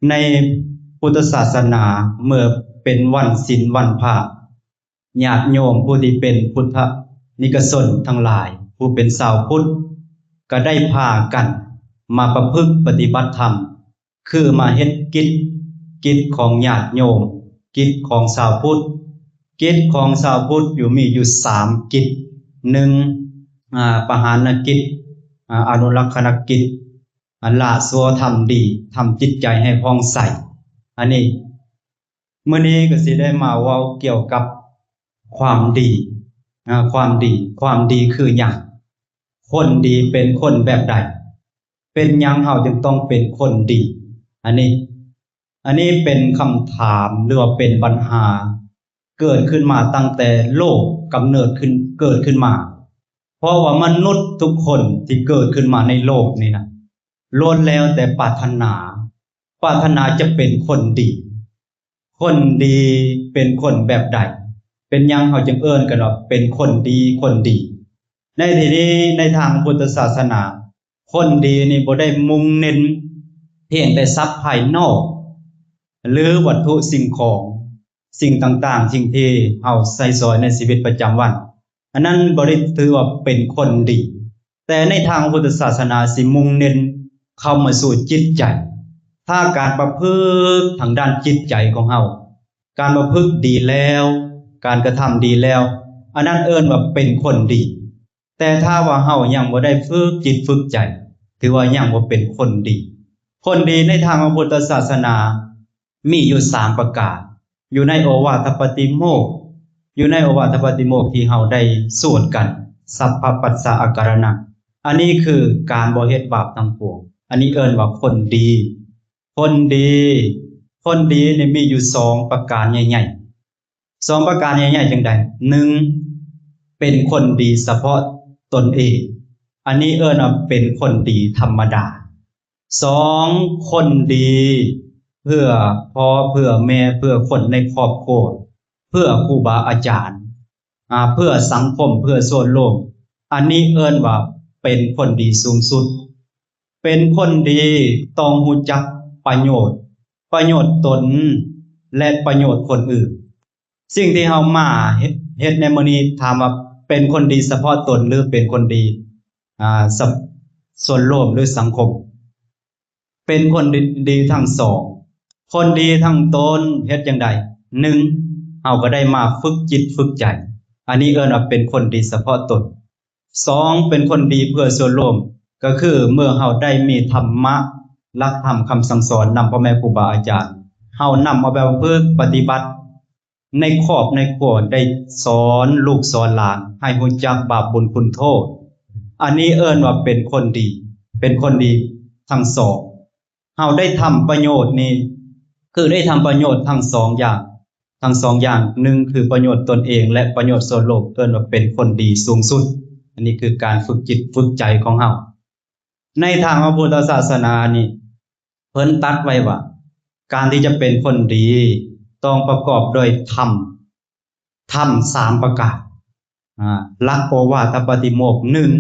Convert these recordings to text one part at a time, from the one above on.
ໃນພຸດທະສາສະໜາ ເມື່ອເປັນວັນສິນວັນພະ ຍາດໂຍມຜູ້ທີ່ເປັນພຸດທະນິກະຊົນທັງຫຼາຍ ຜູ້ເປັນຊາວພຸດ ກໍໄດ້ພາກັນມາປະພຶກປະຕິບັດທຳ ຄືມາເຮັດກິດ, ກິດຂອງຍາດໂຍມ, ກິດຂອງຊາວພຸດ. ກິດຂອງຊາວພຸດຢູ່ ມີຢູ່ສາມກິດ. ໜຶ່ງ ອາ ປະຫານນະກິດ, ອາ ອະນຸລັກຂະນະກິດ, ອາ ລະຊົ່ວທຳດີ, ທຳຈິດໃຈໃຫ້ຜ່ອງໃສ. ອັນນີ້ ມື້ນີ້ກໍຊິໄດ້ມາເວົ້າກ່ຽວກັບຄວາມດີ. ອາ ຄວາມດີ, ຄວາມດີຄືຫຍັງ? ຄົນດີເປັນຄົນແບບໃດ? ເປັນຫຍັງເຮົາຈຶ່ງຕ້ອງເປັນຄົນດີ? ອັນນີ້ ອັນນີ້ເປັນຄຳຖາມ ຫຼືວ່າເປັນບັນຫາ ເກີດຂຶ້ນມາຕັ້ງແຕ່ໂລກກຳເນີດຂຶ້ນ, ເກີດຂຶ້ນມາ. ເພາະວ່າມະນຸດທຸກຄົນທີ່ເກີດຂຶ້ນມາໃນໂລກນີ້ນະ ລ້ວນແລ້ວແຕ່ປາດຖະໜາ, ປາດຖະໜາຈະເປັນຄົນດີ. ຄົນດີເປັນຄົນແບບໃດ? ເປັນຫຍັງເຮົາຈຶ່ງເອີ້ນກັນວ່າເປັນຄົນດີ, ຄົນດີ? ໃນທີ່ນີ້ ໃນທາງພຸດທະສາສະໜາ, ຄົນດີນີ້ບໍ່ໄດ້ມຸ່ງເນັ້ນພຽງແຕ່ຊັບພາຍນອກ ຫຼື ວັດຖຸສິ່ງຂອງ, ສິ່ງຕ່າງໆ ສິ່ງທີ່ເຮົາໃຊ້ສອຍໃນຊີວິດປະຈຳວັນ, ອັນນັ້ນບໍ່ໄດ້ຖືວ່າເປັນຄົນດີ. ແຕ່ໃນທາງພຸດທະສາສະໜາຊິມຸ່ງເນັ້ນເຂົ້າມາສູ່ຈິດໃຈ. ຖ້າການປະພຶກທາງດ້ານຈິດໃຈຂອງເຮົາ, ການປະພຶກດີແລ້ວ, ການກະທຳດີແລ້ວ, ອັນນັ້ນເອີ້ນວ່າເປັນຄົນດີ. ແຕ່ຖ້າວ່າເຮົາຍັງບໍ່ໄດ້ຝຶກຈິດຝຶກໃຈ, ຖືວ່າຍັງບໍ່ເປັນຄົນດີ. ຄົນດີໃນທາງຂອງພຸດທະສາສະໜາມີຢູ່ສາມປະການ, ຢູ່ໃນໂອວາທະປາຕິໂມກ, ຢູ່ໃນໂອວາທະປາຕິໂມກທີ່ເຮົາໄດ້ສວດກັນ, ສັບພະປັດສະອາກາລະນັງ. ອັນນີ້ຄືການບໍ່ເຮັດບາບທັງປວງ. ອັນນີ້ເອີ້ນວ່າຄົນດີ. ຄົນດີ, ຄົນດີນີ້ມີຢູ່ສອງປະການໃຫຍ່ໆ. ສອງປະການໃຫຍ່ໆຈັ່ງໃດ? ໜຶ່ງ ເປັນຄົນດີສະເພາະຕົນເອງ. ອັນນີ້ເອີ້ນວ່າເປັນຄົນດີທຳມະດາ. ສອງ ຄົນດີເພື່ອພໍ່, ເພື່ອແມ່, ເພື່ອຄົນໃນຄອບຄົວ, ເພື່ອຄູບາອາຈານ, ອາ, ເພື່ອສັງຄົມ, ເພື່ອສ່ວນລວມ. ອັນນີ້ເອີ້ນວ່າເປັນຄົນດີສູງສຸດ. ເປັນຄົນດີຕ້ອງຮູ້ຈັກປະໂຫຍດ, ປະໂຫຍດຕົນ ແລະ ປະໂຫຍດຄົນອື່ນ. ສິ່ງທີ່ເຮົາມາເຮັດ, ເຮັດໃນມື້ນີ້ ຖາມວ່າເປັນຄົນດີສະເພາະຕົນ ຫຼື ເປັນຄົນດີ, ອາ, ສະ, ສ່ວນລວມ ຫຼື ສັງຄົມ? ເປັນຄົນດີ, ດີທັງສອງ. ຄົນດີທັງຕົນເຮັດຈັ່ງໃດ? ໜຶ່ງ ເຮົາກໍໄດ້ມາຝຶກຈິດຝຶກໃຈ. ອັນນີ້ເອີ້ນວ່າເປັນຄົນດີສະເພາະຕົນ. ສອງ ເປັນຄົນດີເພື່ອສ່ວນລວມ, ກໍຄືເມື່ອເຮົາໄດ້ມີທຳມະ, ຫຼັກທຳຄຳສັ່ງສອນນຳພໍ່ແມ່ຄູບາອາຈານ, ເຮົານຳເອົາໄປປະພຶກປະຕິບັດ ໃນຄອບໃນຄົວໄດ້ສອນລູກສອນຫຼານໃຫ້ຮູ້ຈັກບາບບຸນຄຸນໂທດ. ອັນນີ້ເອີ້ນວ່າເປັນຄົນດີ, ເປັນຄົນດີທັງສອງ. ເຮົາໄດ້ທຳປະໂຫຍດນີ້ ຄືໄດ້ທຳປະໂຫຍດທັງສອງຢ່າງ, ທັງສອງຢ່າງ, ໜຶ່ງ ຄືປະໂຫຍດຕົນເອງ ແລະ ປະໂຫຍດສ່ວນລວມ, ເອີ້ນວ່າເປັນຄົນດີສູງສຸດ. ອັນນີ້ຄືການຝຶກຈິດຝຶກໃຈຂອງເຮົາ. ໃນທາງຂອງພຸດທະສາສະໜານີ້ ເພິ່ນຕັດໄວ້ວ່າ ການທີ່ຈະເປັນຄົນດີຕ້ອງປະກອບດ້ວຍທຳ, ທຳສາມປະການ. ອາ, ຫຼັກໂອວາທະປາຕິໂມກ ໜຶ່ງ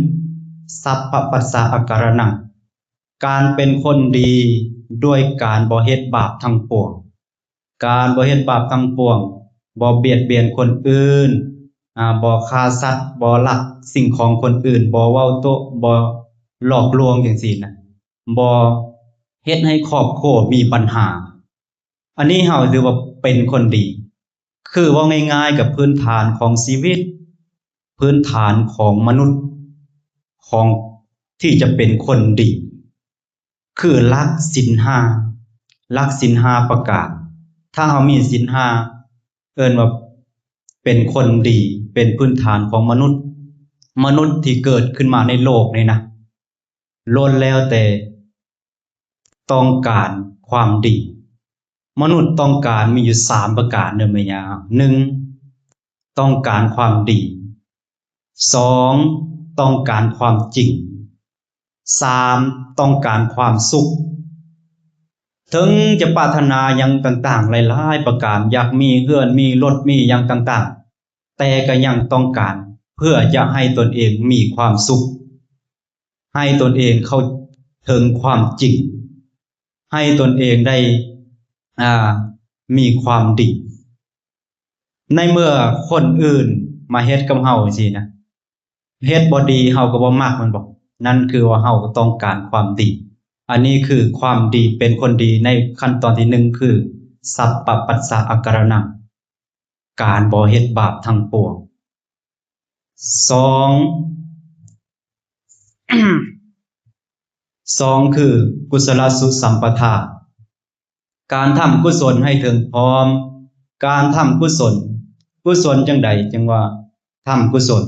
ສັບພະປັດສະອາກາລະນັງ, ການເປັນຄົນດີດ້ວຍການບໍ່ເຮັດບາບທັງປວງ. ການບໍ່ເຮັດບາບທັງປວງ, ບໍ່ບຽດບຽນຄົນອື່ນ, ອາ, ບໍ່ຂ້າສັດ, ບໍ່ລັກສິ່ງຂອງຄົນອື່ນ, ບໍ່ເວົ້າໂຕະ, ບໍ່ຫຼອກລວງຈັ່ງຊີ້ນະ, ບໍ່ເຮັດໃຫ້ຄອບຄົວມີບັນຫາ. ອັນນີ້ເຮົາຖືວ່າເປັນຄົນດີ. ຄືເວົ້າງ່າຍໆ ກັບພື້ນຖານຂອງຊີວິດ, ພື້ນຖານຂອງມະນຸດ, ຂອງທີ່ຈະເປັນຄົນດີ. ຄືຫຼັກສິນຫ້າ, ຫຼັກສິນຫ້າປະການ. ຖ້າເຮົາມີສິນຫ້າ ເອີ້ນວ່າເປັນຄົນດີ, ເປັນພື້ນຖານຂອງມະນຸດ. ມະນຸດທີ່ເກີດຂຶ້ນມາໃນໂລກນີ້ນະ ລ້ວນແລ້ວແຕ່ຕ້ອງການຄວາມດີ. ມະນຸດຕ້ອງການມີຢູ່ສາມປະການເດີແມ່ຍ່າ. ໜຶ່ງ ຕ້ອງການຄວາມດີ. ສອງ ຕ້ອງການຄວາມຈິງ. ສາມ ຕ້ອງການຄວາມສຸກ. ເຖິງຈະປາດຖະໜາຫຍັງຕ່າງໆຫຼາຍໆປະການ, ຢາກມີເຮືອນ, ມີລົດ, ມີຫຍັງຕ່າງໆ, ແຕ່ກໍຍັງຕ້ອງການເພື່ອຈະໃຫ້ຕົນເອງມີຄວາມສຸກ. ໃຫ້ຕົນເອງເຂົ້າເຖິງຄວາມຈິງ, ໃຫ້ຕົນເອງໄດ້ ອ່າ ມີຄວາມດີ. ໃນເມື່ອຄົນອື່ນມາເຮັດກັບເຮົາຈັ່ງຊີ້ນະ ເຮັດບໍ່ດີເຮົາກໍບໍ່ມັກແມ່ນບໍ່? ນັ້ນຄືວ່າເຮົາກໍຕ້ອງການຄວາມດີ. ອັນນີ້ຄືຄວາມດີ ເປັນຄົນດີໃນຂັ້ນຕອນທີໜຶ່ງ ຄື ສັບປະປັດສະອາກາລະນັງ ການບໍ່ເຮັດບາບທັງປວງ. ສອງ ສອງ ຄື ກຸສະລະສຸສຳປະທາ ການທຳກຸສົນໃຫ້ເຖິງພ້ອມ. ການທຳກຸສົນ ກຸສົນຈັ່ງໃດຈຶ່ງວ່າທຳກຸສົນ?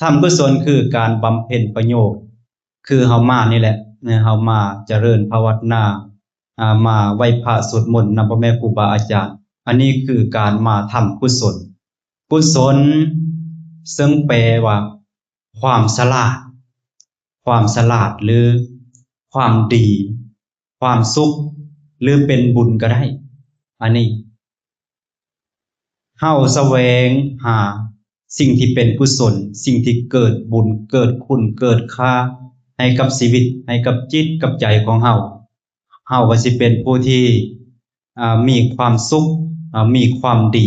ທຳກຸສົນຄືການບຳເພັນປະໂຫຍດ ຄືເຮົາມານີ້ແຫຼະ ເຮົາມາຈະເລີນພາວະນາ ອ່າ ມາໄຫວ້ພະສວດມົນນຳພໍ່ແມ່ຄູບາອາຈານ. ອັນນີ້ຄືການມາທຳກຸສົນ. ກຸສົນເຊິ່ງແປວ່າຄວາມສະຫຼາດ, ຄວາມສະຫຼາດ ຫຼື ຄວາມດີ, ຄວາມສຸກ ຫຼື ເປັນບຸນກໍໄດ້. ອັນນີ້ ເຮົາສະແຫວງຫາສິ່ງທີ່ເປັນກຸສົນ, ສິ່ງທີ່ເກີດບຸນ, ເກີດຄຸນ, ເກີດຄ່າໃຫ້ກັບຊີວິດ, ໃຫ້ກັບຈິດກັບໃຈຂອງເຮົາ. ເຮົາກໍຊິເປັນຜູ້ທີ່ ອ່າ ມີຄວາມສຸກ, ອ່າ ມີຄວາມດີ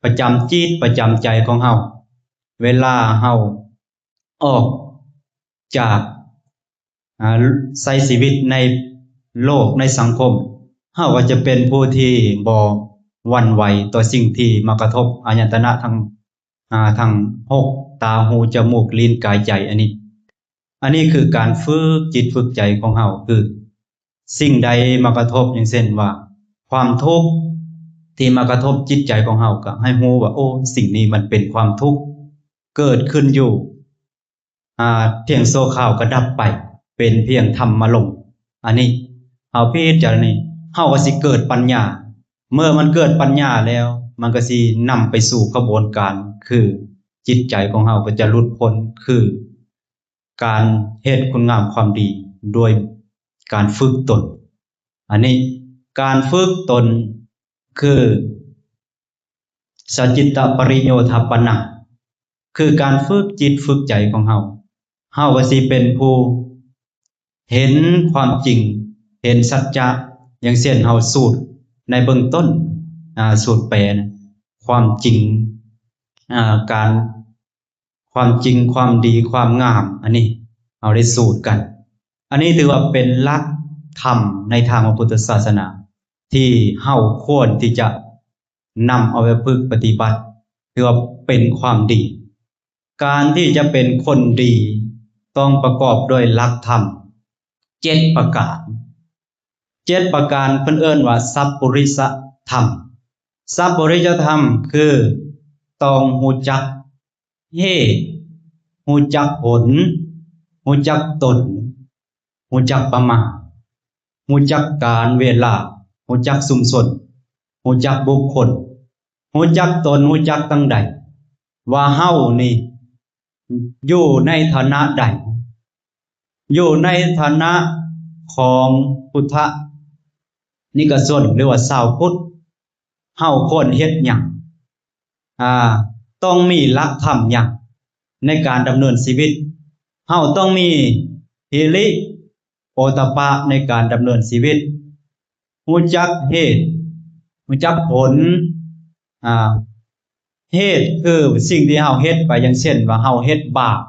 ປະຈຳຈິດປະຈຳໃຈຂອງເຮົາ. ເວລາເຮົາອອກຈາກ ອ່າ ໃຊ້ຊີວິດໃນໂລກໃນສັງຄົມ, ເຮົາກໍຈະເປັນຜູ້ທີ່ບໍ່ຫວັ່ນໄຫວຕໍ່ສິ່ງທີ່ມາກະທົບອາຍະຕະນະທັງ ອ່າ ທັງຫົກ ຕາ, ຫູ, ຈະມູກ, ລີ້ນ, ກາຍ, ໃຈ. ອັນນີ້ ອັນນີ້ຄືການຝຶກຈິດຝຶກໃຈຂອງເຮົາ ຄື ສິ່ງໃດມາກະທົບ ຢ່າງເຊັ່ນວ່າ ຄວາມທຸກທີ່ມາກະທົບຈິດໃຈຂອງເຮົາ ກໍໃຫ້ຮູ້ວ່າ ໂອ້ ສິ່ງນີ້ມັນເປັນຄວາມທຸກ ເກີດຂຶ້ນຢູ່ ອ່າ ພຽງຊົ່ວຄາວກໍດັບໄປ ເປັນພຽງທຳມາລົມ. ອັນນີ້ເຮົາພິຈາລະນາ ເຮົາກໍຊິເກີດປັນຍາ. ເມື່ອມັນເກີດປັນຍາແລ້ວ ມັນກໍຊິນຳໄປສູ່ຂະບວນການ ຄື ຈິດໃຈຂອງເຮົາກໍຈະຫຼຸດພົ້ນ ຄື ການເຮັດຄຸນງາມຄວາມດີດ້ວຍການຝຶກຕົນ. ອັນນີ້ ການຝຶກຕົນຄື ສະຈິດຕະປະລິໂຍທາປະນັງ ຄືການຝຶກຈິດຝຶກໃຈຂອງເຮົາ. ເຮົາກໍຊິເປັນຜູ້ເຫັນຄວາມຈິງ, ເຫັນສັດຈະ, ຢ່າງເຊັ່ນເຮົາສູດໃນເບື້ອງຕົ້ນ ອາ ສູດແປນະ ຄວາມຈິງ ອາ ການ ຄວາມຈິງ, ຄວາມດີ, ຄວາມງາມ, ອັນນີ້ເຮົາໄດ້ສູດກັນ. ອັນນີ້ຖືວ່າເປັນຫຼັກທຳໃນທາງຂອງພຸດທະສາສະໜາ ທີ່ເຮົາຄວນທີ່ຈະນຳເອົາໄປຝຶກປະຕິບັດ ຖືວ່າເປັນຄວາມດີ. ການທີ່ຈະເປັນຄົນດີ ຕ້ອງປະກອບດ້ວຍຫຼັກທຳເຈັດປະການ. ເຈັດປະການ ເພິ່ນເອີ້ນວ່າສັບປຸລິສະທຳ. ສັບປຸລິສະທຳ ຄືຕ້ອງຮູ້ຈັກເຫດ, ຮູ້ຈັກຜົນ, ຮູ້ຈັກຕົນ, ຮູ້ຈັກປະມານ, ຮູ້ຈັກການເວລາ, ຮູ້ຈັກຊຸມຊົນ, ຮູ້ຈັກບຸກຄົນ, ຮູ້ຈັກຕົນ, ຮູ້ຈັກຕັ້ງໃດ ວ່າເຮົານີ້ ຢູ່ໃນຖານະໃດ? ຢູ່ໃນຖານະຂອງພຸດທະນິກະຊົນ ຫຼືວ່າຊາວພຸດ, ເຮົາຄວນເຮັດຫຍັງ? ອາ, ຕ້ອງມີຫຼັກທຳຫຍັງໃນການດຳເນີນຊີວິດ? ເຮົາຕ້ອງມີຫິລິ ໂອຕະປະໃນການດຳເນີນຊີວິດ, ຮູ້ຈັກເຫດ, ຮູ້ຈັກຜົນ. ອາ, ເຫດຄືສິ່ງທີ່ເຮົາເຮັດໄປ, ຢ່າງເຊັ່ນວ່າເຮົາເຮັດບາບ,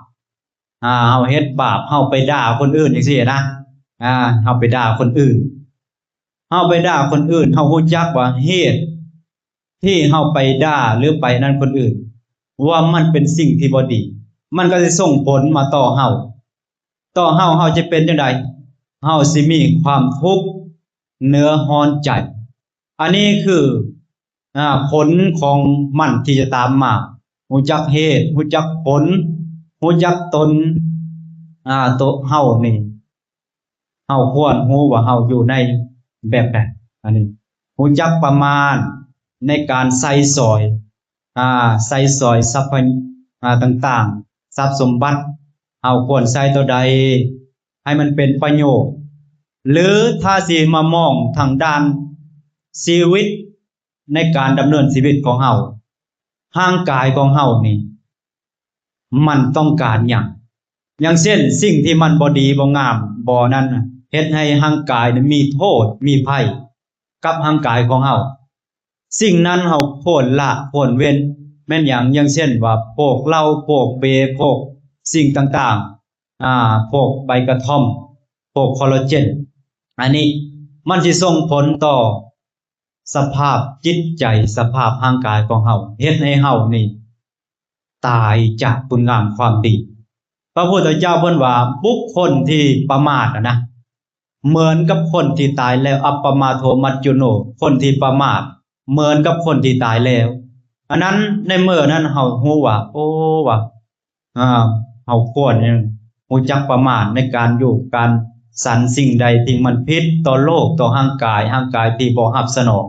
ອາ, ເຮົາເຮັດບາບ, ເຮົາໄປດ່າຄົນອື່ນ ຈັ່ງຊີ້ນະ, ອາ, ເຮົາໄປດ່າຄົນອື່ນ, ເຮົາໄປດ່າຄົນອື່ນ, ເຮົາຮູ້ຈັກວ່າເຫດ ທີ່ເຮົາໄປດ່າ ຫຼື ໄປນັ້ນຄົນອື່ນ ວ່າມັນເປັນສິ່ງທີ່ບໍ່ດີ, ມັນກໍຊິສົ່ງຜົນມາຕໍ່ເຮົາ, ຕໍ່ເຮົາ, ເຮົາຈະເປັນຈັ່ງໃດ? ເຮົາຊິມີຄວາມທຸກເນື້ອຮ້ອນໃຈ. ອັນນີ້ຄື ອາ, ຜົນຂອງມັນທີ່ຈະຕາມມາ. ຮູ້ຈັກເຫດ, ຮູ້ຈັກຜົນ, ຮູ້ຈັກຕົນ, ອາ, ໂຕເຮົານີ້ ເຮົາຄວນຮູ້ວ່າເຮົາຢູ່ໃນແບບໃດ. ອັນນີ້ ຮູ້ຈັກປະມານໃນການໃຊ້ສອຍ, ອາ, ໃຊ້ສອຍຊັບພະ, ອາ, ຕ່າງໆ, ຊັບສົມບັດ, ເຮົາຄວນໃຊ້ຕົວໃດໃຫ້ມັນເປັນປະໂຫຍດ, ຫຼື ຖ້າຊິມາມອງທາງດ້ານຊີວິດ ໃນການດຳເນີນຊີວິດຂອງເຮົາ, ຮ່າງກາຍຂອງເຮົານີ້ ມັນຕ້ອງການຫຍັງ? ຢ່າງເຊັ່ນ ສິ່ງທີ່ມັນບໍ່ດີບໍ່ງາມບໍ່ນັ້ນນະ ເຮັດໃຫ້ຮ່າງກາຍນີ້ມີໂທດມີໄພ, ກັບຮ່າງກາຍຂອງເຮົາ. ສິ່ງນັ້ນເຮົາຄວນລະຄວນເວັ້ນ ແມ່ນຫຍັງ? ຢ່າງເຊັ່ນວ່າ ພວກເຫຼົ້າ ພວກເບຍ ພວກສິ່ງຕ່າງໆ ອາ ພວກໃບກະທ່ອມ ພວກຄໍລາເຈນ ອັນນີ້ມັນຊິສົ່ງຜົນຕໍ່ສະພາບຈິດໃຈ ສະພາບຮ່າງກາຍຂອງເຮົາ ເຮັດໃຫ້ເຮົານີ້ຕາຍຈາກຄຸນງາມຄວາມດີ. ພະພຸດທະເຈົ້າເພິ່ນວ່າ ບຸກຄົນທີ່ປະໝາດນະ ເໝືອນກັບຄົນທີ່ຕາຍແລ້ວ ອັບປະມາໂທມັດຈຸໂນ ຄົນທີ່ປະໝາດເໝືອນກັບຄົນທີ່ຕາຍແລ້ວ. ອັນນັ້ນ ໃນເມື່ອນັ້ນເຮົາຮູ້ວ່າ ໂອ້ ວ່າ ອາ ເຮົາຄວນຮູ້ຈັກປະໝານໃນການຢູ່ການສັນສິ່ງໃດທີ່ມັນຜິດຕໍ່ໂລກ ຕໍ່ຮ່າງກາຍ ຮ່າງກາຍທີ່ບໍ່ຮັບສະໜອງ.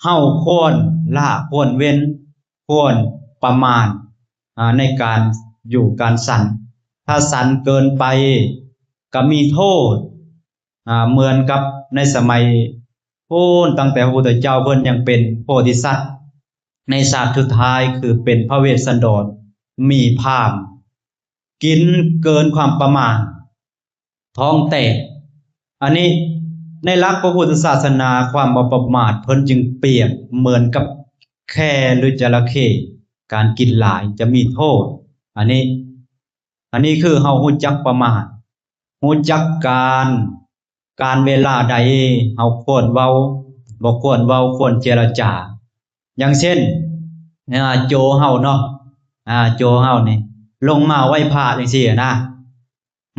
ເຮົາຄວນລະຄວນເວັ້ນ ຄວນປະໝານ ອາ ໃນການຢູ່ການສັນ. ຖ້າສັນເກີນໄປກໍມີໂທດ ອາ ເໝືອນກັບໃນສະໄໝໂນ້ນ ຕັ້ງແຕ່ພະພຸດທະເຈົ້າເພິ່ນຍັງເປັນໂພທິສັດ ໃນຊາດສຸດທ້າຍຄືເປັນພະເວດສັນດອນ ໝີ່ພາມ ກິນເກີນຄວາມປະໝານ ທ້ອງແຕກ. ອັນນີ້ໃນຫຼັກພະພຸດທະສາສະໜາ ຄວາມບໍ່ປະໝາດເພິ່ນຈຶ່ງປຽບເໝືອນກັບແຂ້ ຫຼື ຈະລະເຂ້ ການກິນຫຼາຍຈະມີໂທດ. ອັນນີ້ ອັນນີ້ຄືເຮົາຮູ້ຈັກປະໝາດ ຮູ້ຈັກການ ການເວລາໃດເຮົາຄວນເວົ້າ ບໍ່ຄວນເວົ້າ ຄວນເຈລະຈາ. ຢ່າງເຊັ່ນ ອາ ໂຈເຮົາເນາະ ອາ ໂຈເຮົານີ້ລົງມາໄຫວ້ພະຈັ່ງຊີ້ນະ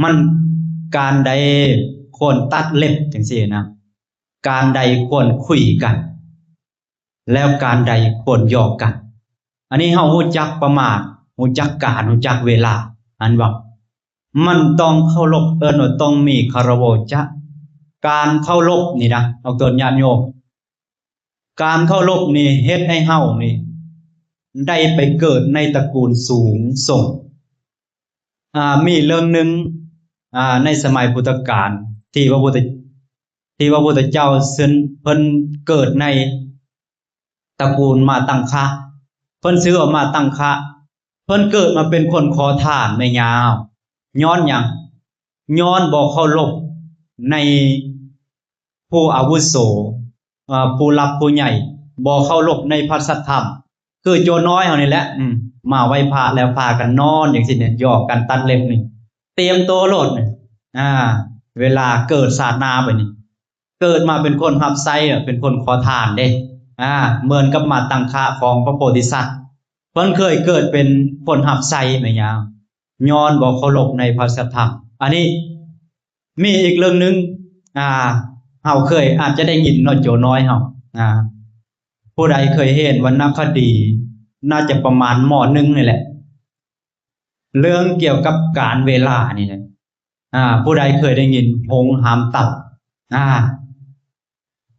ມັນການໃດຄວນຕັດເລັບຈັ່ງຊີ້ນະ ການໃດຄວນຄຸຍກັນ ແລ້ວການໃດຄວນຫຍອກກັນ. ອັນນີ້ເຮົາຮູ້ຈັກປະໝາດ ຮູ້ຈັກການ ຮູ້ຈັກເວລາ ອັນວ່າມັນຕ້ອງເຄົາລົບ ເອີ້ນວ່າຕ້ອງມີຄາລະວະຈະ. ການເຄົາລົບນີ້ນະ ອອກຕົນຍາດໂຍມ ການເຄົາລົບນີ້ເຮັດໃຫ້ເຮົານີ້ໄດ້ໄປເກີດໃນຕະກູນສູງສົ່ງ. ອາ ມີເລື່ອງໜຶ່ງ ອາ ໃນສະໄໝພຸດທະການ ທີ່ພະພຸດທະ ທີ່ພະພຸດທະເຈົ້າເຊິ່ນ ເພິ່ນເກີດໃນຕະກູນມາຕັງຄະ ເພິ່ນຊື່ວ່າມາຕັງຄະ ເພິ່ນເກີດມາເປັນຄົນຂໍທານແມ່ຍ່າ. ຍ້ອນຫຍັງ? ຍ້ອນບໍ່ເຄົາລົບໃນຜູ້ອາວຸໂສ ເອີ ຜູ້ຫຼັກຜູ້ໃຫຍ່ ບໍ່ເຄົາລົບໃນພະສັດທຳ. ຄືໂຈນ້ອຍເຮົານີ້ແຫຼະ ອືມ ມາໄຫວ້ພະແລ້ວພາກັນນອນຈັ່ງຊີ້ນີ້ ຫຍອກກັນຕັດເລັບນີ້ ຕຽມໂຕໂລດນີ້ ອາ ເວລາເກີດຊາດໜ້າໄປນີ້ ເກີດມາເປັນຄົນຮັບໃຊ້ ເປັນຄົນຂໍທານເດ້ ອາ ເໝືອນກັບມາຕັງຄະຂອງພະໂພທິສັດ ເພິ່ນເຄີຍເກີດເປັນຄົນຮັບໃຊ້ແມ່ຍ່າ ຍ້ອນບໍ່ເຄົາລົບໃນພະສັດທຳ. ອັນນີ້ ມີອີກເລື່ອງໜຶ່ງ ອາ ເຮົາເຄີຍອາດຈະໄດ້ຍິນເນາະ ໂຈນ້ອຍເຮົາ ອາ ຜູ້ໃດເຄີຍເຫັນວັນນະຄະດີ ໜ້າຈະປະມານ ມໍໜຶ່ງ ນີ້ແຫຼະ ເລື່ອງກ່ຽວກັບການເວລານີ້ແຫຼະ ອາ ຜູ້ໃດເຄີຍໄດ້ຍິນໂຮງຮາມເຕົ່າ ອາ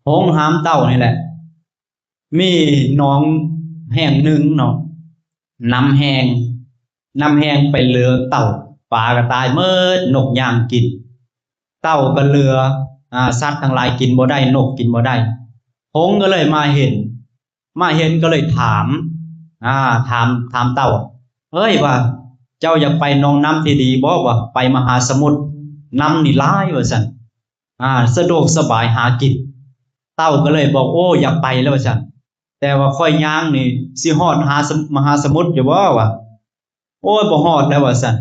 ໂຮງຮາມເຕົ່ານີ້ແຫຼະ ມີໜອງແຫ່ງໜຶ່ງເນາະ ນ້ຳແຫ້ງ ນ້ຳແຫ້ງໄປເຫຼືອເຕົ່າ ປາກໍຕາຍໝົດ ນົກຍ່າງກິນ ເຕົ່າກໍເຫຼືອ ອາ ສັດທັງຫຼາຍກິນບໍ່ໄດ້ ນົກກິນບໍ່ໄດ້. ຫົງກໍເລີຍມາເຫັນ ມາເຫັນກໍເລີຍຖາມ ອາ ຖາມ ຖາມເຕົ່າ ເອີຍ ວ່າ ເຈົ້າຢາກໄປໜອງນ້ຳທີ່ດີບໍ່? ວ່າ ໄປມະຫາສະໝຸດ ນ້ຳນີ້ຫຼາຍ ວ່າຊັ້ນ ອາ ສະດວກສະບາຍຫາກິນ. ເຕົ່າກໍເລີຍບອກ ໂອ້ ຢາກໄປແລ້ວ ວ່າຊັ້ນ ແຕ່ວ່າຂ້ອຍຍ່າງນີ້ ຊິຮອດຫາສະ ມະຫາສະໝຸດຢູ່ບໍ່? ວ່າ ໂອ້ຍ ບໍ່ຮອດແລ້ວ ວ່າຊັ້ນ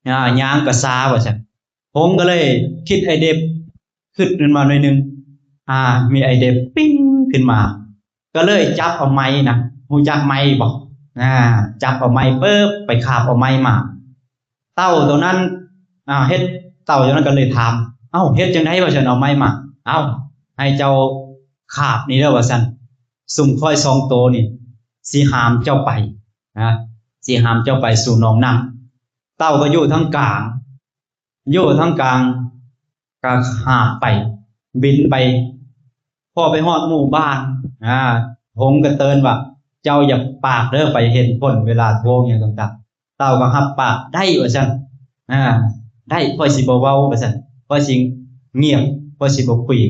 ອາ ຍ່າງກໍຊ້າ ວ່າຊັ້ນ. ຫົງກໍເລີຍຄິດໄອເດຍ ຄິດຂຶ້ນມາໜ້ອຍໜຶ່ງ ອາ ມີໄອເດຍປິ້ງຂຶ້ນມາ ກໍເລີຍຈັບເອົາໄມ້ນະ ຮູ້ຈັກໄມ້ບໍ່? ອາ ຈັບເອົາໄມ້ປຶບ ໄປຄາບເອົາໄມ້ມາ ເຕົ່າຕົວນັ້ນ ອາ ເຮັດ ເຕົ່າຕົວນັ້ນກໍເລີຍຖາມ ເອົ້າ ເຮັດຈັ່ງໃດ ວ່າຊັ້ນ ເອົາໄມ້ມາ? ເອົ້າ ໃຫ້ເຈົ້າຄາບນີ້ເດີ ວ່າຊັ້ນ ຊຸມຂ້ອຍສອງໂຕນີ້ ຊິຫາມເຈົ້າໄປ ນະ ຊິຫາມເຈົ້າໄປສູ່ໜອງນ້ຳ. ເຕົ່າກໍຢູ່ທາງກາງ ຢູ່ທາງກາງ ກໍຫາບໄປ ບິນໄປ ພໍໄປຮອດໝູ່ບ້ານ ອາ ຫົງກໍເຕືອນວ່າ ເຈົ້າຢ່າປາກເດີ ໄປເຫັນຜົນເວລາໂທຫຍັງຕ່າງໆ. ເຕົ່າກໍຮັບປາກ ໄດ້ ວ່າຊັ້ນ ອາ ໄດ້ ຂ້ອຍຊິບໍ່ເວົ້າ ວ່າຊັ້ນ ຂ້ອຍຊິງຽບ ຂ້ອຍຊິບໍ່ຄຸຍ.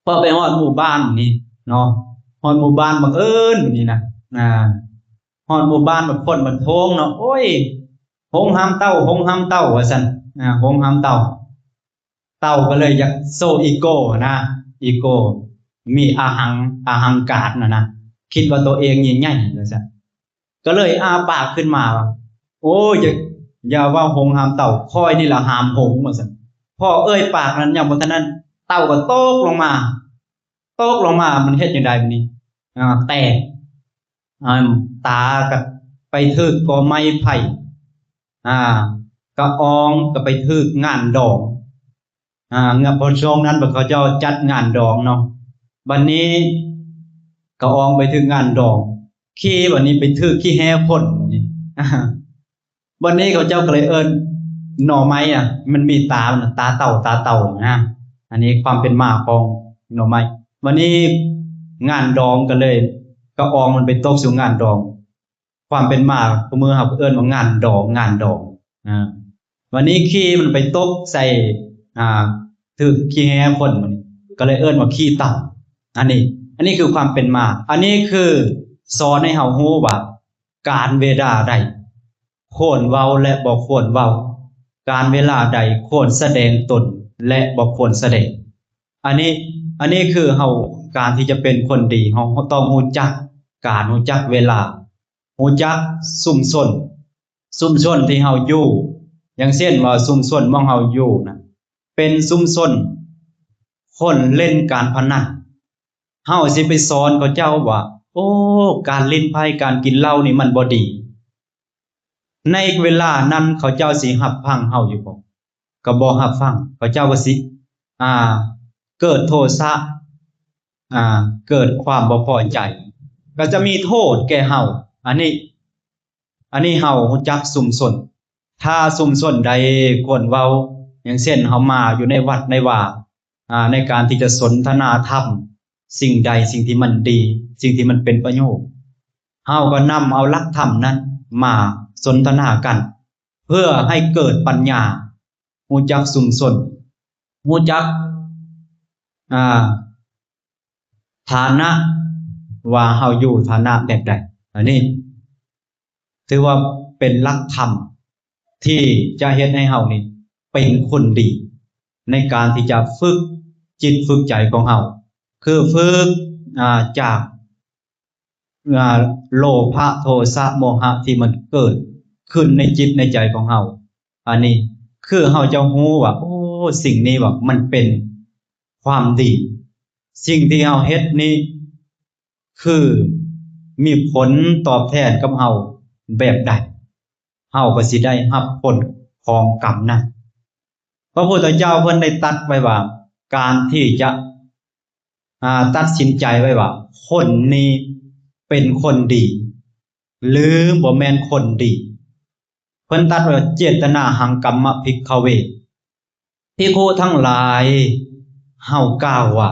ພໍໄປຮອດໝູ່ບ້ານນີ້ເນາະ ຮອດໝູ່ບ້ານບັງເອີນນີ້ນະ ອາ ຮອດໝູ່ບ້ານບັດຄົນບັດໂທງເນາະ ໂອ້ຍ ໂຮງຮາມເຕົ່າ ໂຮງຮາມເຕົ່າ ວ່າຊັ້ນ ອາ ໂຮງຮາມເຕົ່າ. ເຕົ່າກໍເລີຍຢາກໂຊອີໂກ້ນະ ອີໂກ້ ມີອະຫັງ ອະຫັງການນະນະ ຄິດວ່າໂຕເອງຍິ່ງໃຫຍ່ວ່າຊັ້ນ. ກໍເລີຍອ້າປາກຂຶ້ນມາວ່າ ໂອ້ຍ ຢ່າ ຢ່າເວົ້າຫົງຫ້າມເຕົ້າ ຂ້ອຍນີ້ລະຫ້າມຫົງວ່າຊັ້ນ. ພໍເອີ່ຍປາກນັ້ນຍັງບໍ່ທັນນັ້ນ ເຕົ້າກໍຕົກລົງມາ ຕົກລົງມາ ມັນເຮັດຈັ່ງໃດບາດນີ້? ອາ ແຕກ ອາ ຕາກໍໄປຖືກກໍໄມ້ໄຜ່ ອາ ກະອອງກໍໄປຖືກງ່ານດອງ ອາ ເມື່ອ ເພາະຊ່ວງນັ້ນເຂົາເຈົ້າຈັດງານດອງເນາະ ບັດນີ້ກະອອງໄປຖືກງານດອງ ຂີ້ບັດນີ້ໄປຖືກຂີ້ແຮ້ຄົນ ບັດນີ້ ບັດນີ້ເຂົາເຈົ້າກໍເລີຍເອີ້ນໜໍ່ໄມ້ອະ ມັນມີຕາ ຕາເຕົ່າ ຕາເຕົ່ານະ ອັນນີ້ຄວາມເປັນມາຂອງໜໍ່ໄມ້ ບັດນີ້ງານດອງກໍເລີຍ ກະອອງມັນໄປຕົກສູ່ງານດອງ ຄວາມເປັນມາ ຄູ່ມື້ເຮົາເອີ້ນວ່າງານດອງ ງານດອງ ອາ ວັນນີ້ຂີ້ມັນໄປຕົກໃສ່ ອາ ຖືກຂີ້ແຮ້ຄົນ ກໍເລີຍເອີ້ນວ່າຂີ້ເຕົ່າ ອັນນີ້ ອັນນີ້ຄືຄວາມເປັນມາ ອັນນີ້ຄືສອນໃຫ້ເຮົາຮູ້ວ່າ ການເວລາໃດຄວນເວົ້າ ແລະ ບໍ່ຄວນເວົ້າ ການເວລາໃດຄວນສະແດງຕົນ ແລະ ບໍ່ຄວນສະແດງ ອັນນີ້ ອັນນີ້ຄືເຮົາ ການທີ່ຈະເປັນຄົນດີ ເຮົາຕ້ອງຮູ້ຈັກການ ຮູ້ຈັກເວລາ ຮູ້ຈັກຊຸມຊົນ ຊຸມຊົນທີ່ເຮົາຢູ່ ຢ່າງເຊັ່ນວ່າຊຸມຊົນໝ່ອງເຮົາຢູ່ນະ ເປັນຊຸມຊົນຄົນຫຼິ້ນການພະນັນ ເຮົາຊິໄປສອນເຂົາເຈົ້າວ່າ ໂອ້ ການຫຼິ້ນໄພ້ ການກິນເຫຼົ້ານີ້ມັນບໍ່ດີ ໃນເວລານັ້ນເຂົາເຈົ້າຊິຮັບຟັງເຮົາຢູ່ບໍ່? ກໍບໍ່ຮັບຟັງ ເຂົາເຈົ້າກໍຊິ ອ່າ ເກີດໂທສະ ອ່າ ເກີດຄວາມບໍ່ພໍໃຈ ກໍຈະມີໂທດແກ່ເຮົາ ອັນນີ້ ອັນນີ້ເຮົາຮູ້ຈັກຊຸມຊົນ ຖ້າຊຸມຊົນໃດຄວນເວົ້າ ຢ່າງເຊັ່ນເຮົາມາຢູ່ໃນວັດໃນວາ ອ່າ ໃນການທີ່ຈະສົນທະນາທຳສິ່ງໃດ ສິ່ງທີ່ມັນດີ ສິ່ງທີ່ມັນເປັນປະໂຫຍດ ເຮົາກໍນຳເອົາຫຼັກທຳນັ້ນມາສົນທະນາກັນ ເພື່ອໃຫ້ເກີດປັນຍາ ຮູ້ຈັກຊຸມຊົນ ຮູ້ຈັກ ອ່າ ຖານະ ວ່າເຮົາຢູ່ຖານະແບບໃດ ອັນນີ້ຖືວ່າເປັນຫຼັກທຳທີ່ຈະເຮັດໃຫ້ເຮົານີ້ເປັນຄົນດີ ໃນການທີ່ຈະຝຶກຈິດຝຶກໃຈຂອງເຮົາ ຄືຝຶກ ອ່າ ຈາກ ອ່າ ໂລພະ ໂທສະ ໂມຫະ ທີ່ມັນເກີດຂຶ້ນໃນຈິດໃນໃຈຂອງເຮົາ ອັນນີ້ຄືເຮົາຈະຮູ້ວ່າ ໂອ້ ສິ່ງນີ້ວ່າມັນເປັນຄວາມດີ ສິ່ງທີ່ເຮົາເຮັດນີ້ຄືມີຜົນຕອບແທນກັບເຮົາແບບໃດ ເຮົາກໍຊິໄດ້ຮັບຜົນຂອງກຳນັ້ນ. ພະພຸດທະເຈົ້າເພິ່ນໄດ້ຕັດໄວ້ວ່າ ການທີ່ຈະ ອ່າ ຕັດສິນໃຈໄວ້ວ່າ ຄົນນີ້ເປັນຄົນດີ ຫຼື ບໍ່ແມ່ນຄົນດີ ເພິ່ນຕັດວ່າ ເຈຕະນາຫັງ ກຳມະ ພິກຂະເວ ພິກຂຸທັງຫຼາຍ ເຮົາກ່າວວ່າ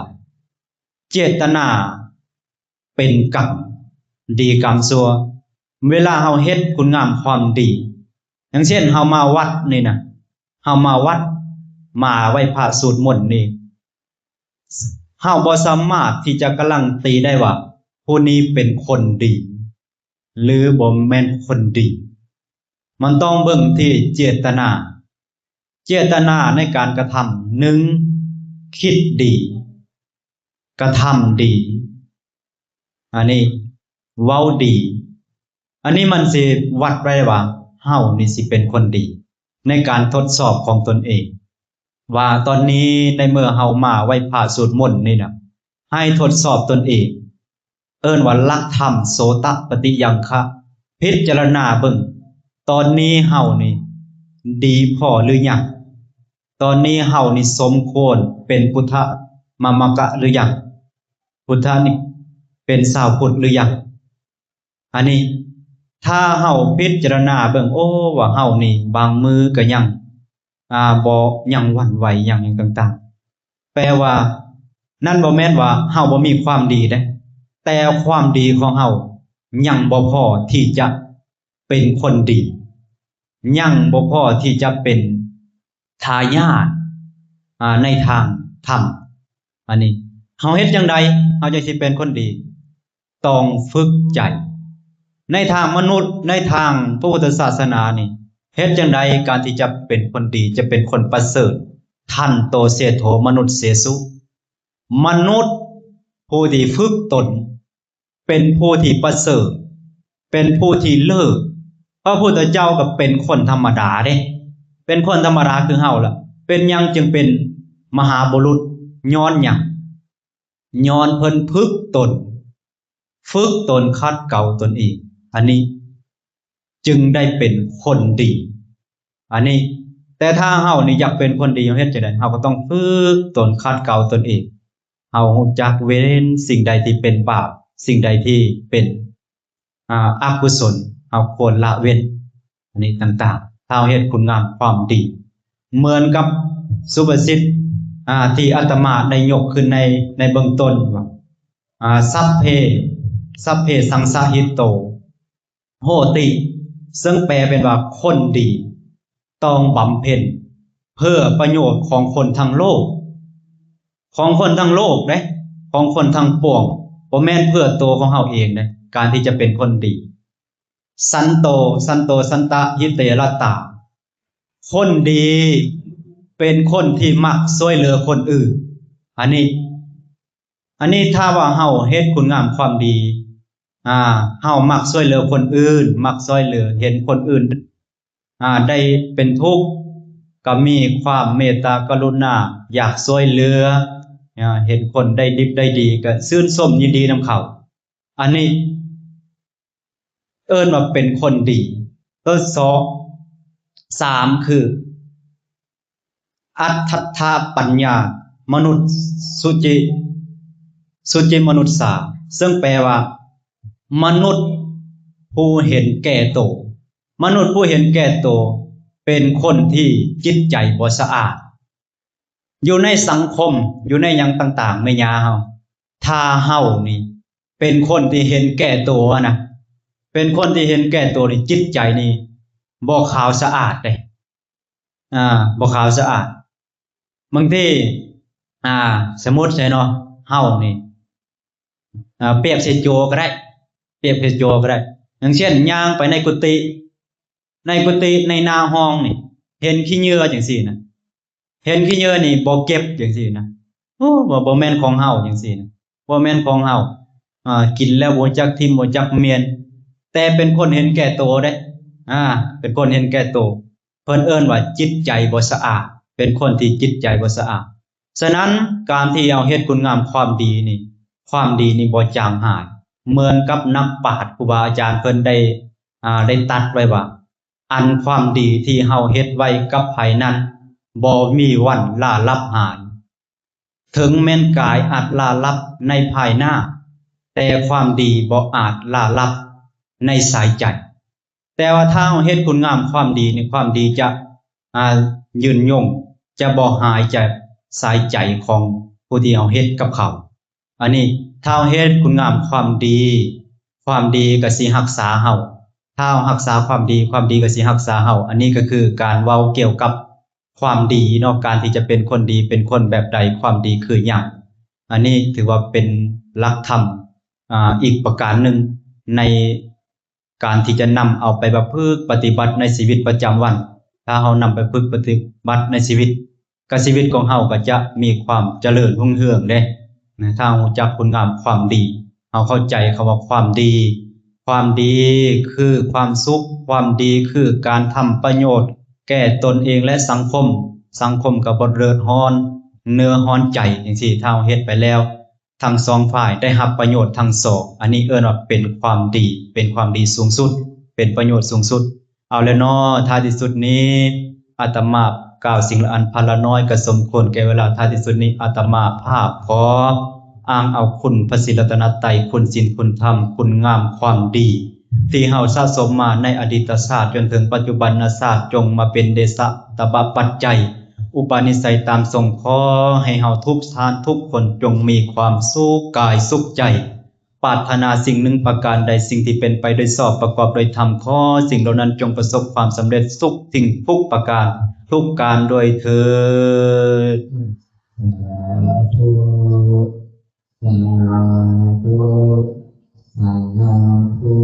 ເຈຕະນາເປັນກຳ ດີກຳຊົ່ວ ເວລາເຮົາເຮັດຄຸນງາມຄວາມດີ ຢ່າງເຊັ່ນເຮົາມາວັດນີ້ນະ ເຮົາມາວັດ ມາໄຫວ້ພະສວດມົນນີ້ ເຮົາບໍ່ສາມາດທີ່ຈະກາຣັນຕີໄດ້ວ່າ ຜູ້ນີ້ເປັນຄົນດີ ຫຼື ບໍ່ແມ່ນຄົນດີ ມັນຕ້ອງເບິ່ງທີ່ເຈດຕະນາ ເຈດຕະນາໃນການກະທຳ ໜຶ່ງ ຄິດດີ ກະທຳດີ ອັນນີ້ ເວົ້າດີ ອັນນີ້ມັນຊິວັດໄດ້ວ່າ ເຮົານີ້ຊິເປັນຄົນດີ ໃນການທົດສອບຂອງຕົນເອງ ວ່າຕອນນີ້ໃນເມື່ອເຮົາມາໄຫວ້ພະສວດມົນນີ້ນະ ໃຫ້ທົດສອບຕົນເອງ ເອີ້ນວ່າຫຼັກທຳໂສຕະປະຕິຍັງຄະ ພິຈາລະນາເບິ່ງ ຕອນນີ້ເຮົານີ້ດີພໍຫຼືຍັງ? ຕອນນີ້ເຮົານີ້ສົມຄວນເປັນພຸດທະມາມະກະຫຼືຍັງ? ພຸດທະນີ້ເປັນຊາວພຸດຫຼືຍັງ? ອັນນີ້ ຖ້າເຮົາພິຈາລະນາເບິ່ງ ໂອ້ ວ່າເຮົານີ້ບາງມື້ກໍຍັງ ອ່າ ບໍ່ ຍັງຫວັ່ນໄຫວຫຍັງ ຫຍັງຕ່າງໆ ແປວ່າ ນັ້ນບໍ່ແມ່ນວ່າເຮົາບໍ່ມີຄວາມດີເດ້ ແຕ່ຄວາມດີຂອງເຮົາຍັງບໍ່ພໍທີ່ຈະເປັນຄົນດີ ຍັງບໍ່ພໍທີ່ຈະເປັນທາຍາດ ອ່າ ໃນທາງທຳ. ອັນນີ້ ເຮົາເຮັດຈັ່ງໃດ ເຮົາຈຶ່ງຊິເປັນຄົນດີ? ຕ້ອງຝຶກໃຈ ໃນທາງມະນຸດ ໃນທາງພະພຸດທະສາສະໜານີ້ ເຮັດຈັ່ງໃດການທີ່ຈະເປັນຄົນດີ ຈະເປັນຄົນປະເສີດ? ທັນໂຕເສໂທມະນຸດເສສຸ ມະນຸດຜູ້ທີ່ຝຶກຕົນ ເປັນຜູ້ທີ່ປະເສີດ ເປັນຜູ້ທີ່ເລີດ. ພະພຸດທະເຈົ້າກໍເປັນຄົນທຳມະດາເດ້ ເປັນຄົນທຳມະດາຄືເຮົາລະ. ເປັນຫຍັງຈຶ່ງເປັນມະຫາບຸລຸດ? ຍ້ອນຫຍັງ? ຍ້ອນເພິ່ນຝຶກຕົນ ຝຶກຕົນຂັດເກົາຕົນເອງ ອັນນີ້ຈຶ່ງໄດ້ເປັນຄົນດີ ອັນນີ້. ແຕ່ຖ້າເຮົານີ້ຢາກເປັນຄົນດີ ເຮົາເຮັດຈັ່ງໃດ? ເຮົາກໍຕ້ອງຝຶກຕົນຂັດເກົາຕົນເອງ ເຮົາຮູ້ຈັກເວັ້ນສິ່ງໃດທີ່ເປັນບາບ ສິ່ງໃດທີ່ເປັນ ອາ ອະກຸສົນ ເຮົາຄວນລະເວັ້ນ ອັນນີ້ຕ່າງໆ ຖ້າເຮົາເຮັດຄຸນງາມຄວາມດີ. ເໝືອນກັບສຸພາສິດ ອາ ທີ່ອາດຕະມາໄດ້ຍົກຂຶ້ນໃນ ໃນເບື້ອງຕົ້ນວ່າ ອາ ສັບເພ ສັບເພສັງສະຫິດໂຕ ໂຫຕິ ເຊິ່ງແປເປັນວ່າຄົນດີຕ້ອງບຳເພັນເພື່ອປະໂຫຍດຂອງຄົນທັງໂລກ ຂອງຄົນທັງໂລກເດ້ ຂອງຄົນທັງປວງ ບໍ່ແມ່ນເພື່ອໂຕຂອງເຮົາເອງເດ້ ການທີ່ຈະເປັນຄົນດີ. ສັນໂຕ ສັນໂຕ ສັນຕະຫິເຕ ລັດຕາ ຄົນດີເປັນຄົນທີ່ມັກຊ່ວຍເຫຼືອຄົນອື່ນ ອັນນີ້ ອັນນີ້ຖ້າວ່າເຮົາເຮັດຄຸນງາມຄວາມດີ ອາ ເຮົາມັກຊ່ວຍເຫຼືອຄົນອື່ນ ມັກຊ່ວຍເຫຼືອ ເຫັນຄົນອື່ນ ອາ ໄດ້ເປັນທຸກ ກໍມີຄວາມເມດຕາກະລຸນາ ຢາກຊ່ວຍເຫຼືອ ອາ ເຫັນຄົນໄດ້ດິບໄດ້ດີ ກໍຊື່ນຊົມຍິນດີນຳເຂົາ ອັນນີ້ ເອີ້ນວ່າເປັນຄົນດີ. ໂຕສອງ ສາມ ຄື ອັດຖະປັນຍາ ມະນຸດສຸຈິ ສຸຈິມະນຸດສາ ເຊິ່ງແປວ່າ ມະນຸດຜູ້ເຫັນແກ່ໂຕ. ມະນຸດຜູ້ເຫັນແກ່ໂຕ ເປັນຄົນທີ່ຈິດໃຈບໍ່ສະອາດ. ຢູ່ໃນສັງຄົມ ຢູ່ໃນຫຍັງຕ່າງໆ ແມ່ຍ່າເຮົາ ຖ້າເຮົານີ້ເປັນຄົນທີ່ເຫັນແກ່ໂຕນະ ເປັນຄົນທີ່ເຫັນແກ່ໂຕນີ້ ຈິດໃຈນີ້ບໍ່ຂາວສະອາດເດ້ ອາ ບໍ່ຂາວສະອາດ. ບາງທີ ອາ ສົມມຸດໃສ່ເນາະ ເຮົານີ້ ອາ ປຽບໃສ່ໂຈກໍໄດ້ ປຽບໃສ່ໂຈກໍໄດ້ ຢ່າງເຊັ່ນ ຍ່າງໄປໃນກຸຕິ ໃນກຸຕິ ໃນໜ້າຫ້ອງນີ້ ເຫັນຂີ້ເຫຍື້ອຈັ່ງຊີ້ນະ ເຫັນຂີ້ເຫຍື້ອນີ້ບໍ່ເກັບຈັ່ງຊີ້ນະ ໂອ້ ບໍ່ ບໍ່ແມ່ນຂອງເຮົາຈັ່ງຊີ້ນະ ບໍ່ແມ່ນຂອງເຮົາ ອາ ກິນແລ້ວບໍ່ຈັກຖິ້ມ ບໍ່ຈັກມ້ຽນ ແຕ່ເປັນຄົນເຫັນແກ່ໂຕເດ້ ອາ ເປັນຄົນເຫັນແກ່ໂຕ ເພິ່ນເອີ້ນວ່າຈິດໃຈບໍ່ສະອາດ ເປັນຄົນທີ່ຈິດໃຈບໍ່ສະອາດ. ສະນັ້ນ ການທີ່ເຮົາເຮັດຄຸນງາມຄວາມດີນີ້ ຄວາມດີນີ້ບໍ່ຈາງຫາຍ ເໝືອນກັບນັກປາດຄູບາອາຈານເພິ່ນໄດ້ ອາ ໄດ້ຕັດໄວ້ວ່າ ອັນຄວາມດີທີ່ເຮົາເຮັດໄວ້ກັບໃຜນັ້ນ ບໍ່ມີວັນລາລັບຫາຍ. ເຖິງແມ່ນກາຍອາດລ່າລັບໃນພາຍໜ້າ, ແຕ່ຄວາມດີບໍ່ອາດລ່າລັບໃນສາຍໃຈ. ແຕ່ວ່າຖ້າເຮົາເຮັດຄຸນງາມຄວາມດີນີ້, ຄວາມດີຈະ, ອາ, ຍືນຍົງ, ຈະບໍ່ຫາຍຈາກສາຍໃຈຂອງຜູ້ທີ່ເຮົາເຮັດກັບເຂົາ. ອັນນີ້ ຖ້າເຮົາເຮັດຄຸນງາມຄວາມດີ, ຄວາມດີກໍຊິຮັກສາເຮົາ. ຖ້າເຮົາຮັກສາຄວາມດີ, ຄວາມດີກໍຊິຮັກສາເຮົາ. ອັນນີ້ກໍຄືການເວົ້າກ່ຽວກັບຄວາມດີເນາະ, ການທີ່ຈະເປັນຄົນດີ, ເປັນຄົນແບບໃດ, ຄວາມດີຄືຫຍັງ? ອັນນີ້ຖືວ່າເປັນຫຼັກທຳ, ອາ, ອີກປະການໜຶ່ງໃນ ການທີ່ຈະນຳເອົາໄປປະພຶກປະຕິບັດໃນຊີວິດປະຈຳວັນ. ຖ້າເຮົານຳໄປຝຶກປະຕິບັດໃນຊີວິດ, ກະຊີວິດຂອງເຮົາກໍຈະມີຄວາມຈະເລີນຮຸ່ງເຮືອງເດ້. ນະ, ຖ້າເຮົາຮູ້ຈັກຄຸນງາມຄວາມດີ, ເຮົາເຂົ້າໃຈຄຳວ່າຄວາມດີ. ຄວາມດີຄືຄວາມສຸກ, ຄວາມດີຄືການທຳປະໂຫຍດແກ່ຕົນເອງ ແລະ ສັງຄົມ. ສັງຄົມກໍບໍ່ເດືອດຮ້ອນເນື້ອຮ້ອນໃຈຈັ່ງຊີ້. ຖ້າເຮົາເຮັດໄປແລ້ວ ທັງສອງຝ່າຍໄດ້ຮັບປະໂຫຍດທັງສອງ. ອັນນີ້ເອີ້ນວ່າເປັນຄວາມດີ, ເປັນຄວາມດີສູງສຸດ, ເປັນປະໂຫຍດສູງສຸດ. ເອົາແລ້ວເນາະ, ທ້າຍທີ່ສຸດນີ້ ອາດຕະມາກ່າວສິ່ງລະອັນພັນລະນ້ອຍກໍສົມຄວນແກ່ເວລາ. ທ້າຍທີ່ສຸດນີ້ ອາດຕະມາພາບຂໍອ້າງເອົາຄຸນພະສີລັດຕະນະໄຕ, ຄຸນສິນ, ຄຸນທຳ, ຄຸນງາມຄວາມດີ ທີ່ເຮົາສະສົມມາໃນອະດີດຕະຊາດຈົນເຖິງປັດຈຸບັນນະຊາດ, ຈົ່ງມາເປັນເດຊະຕະບະປັດໄຈ ອຸປະນິໄສຕາມສົມ. ຂໍໃຫ້ເຮົາທຸກທ່ານທຸກຄົນຈົ່ງມີຄວາມສຸກກາຍສຸກໃຈ, ປາດຖະໜາສິ່ງໜຶ່ງປະການໃດ, ສິ່ງທີ່ເປັນໄປໂດຍຊອບປະກອບໂດຍທຳ, ຂໍສິ່ງເຫຼົ່ານັ້ນຈົ່ງປະສົບຄວາມສຳເລັດທຸກສິ່ງທຸກປະການທຸກການດ້ວຍເທີ້ນ. ສາທຸ ສາທຸ ສາທຸ.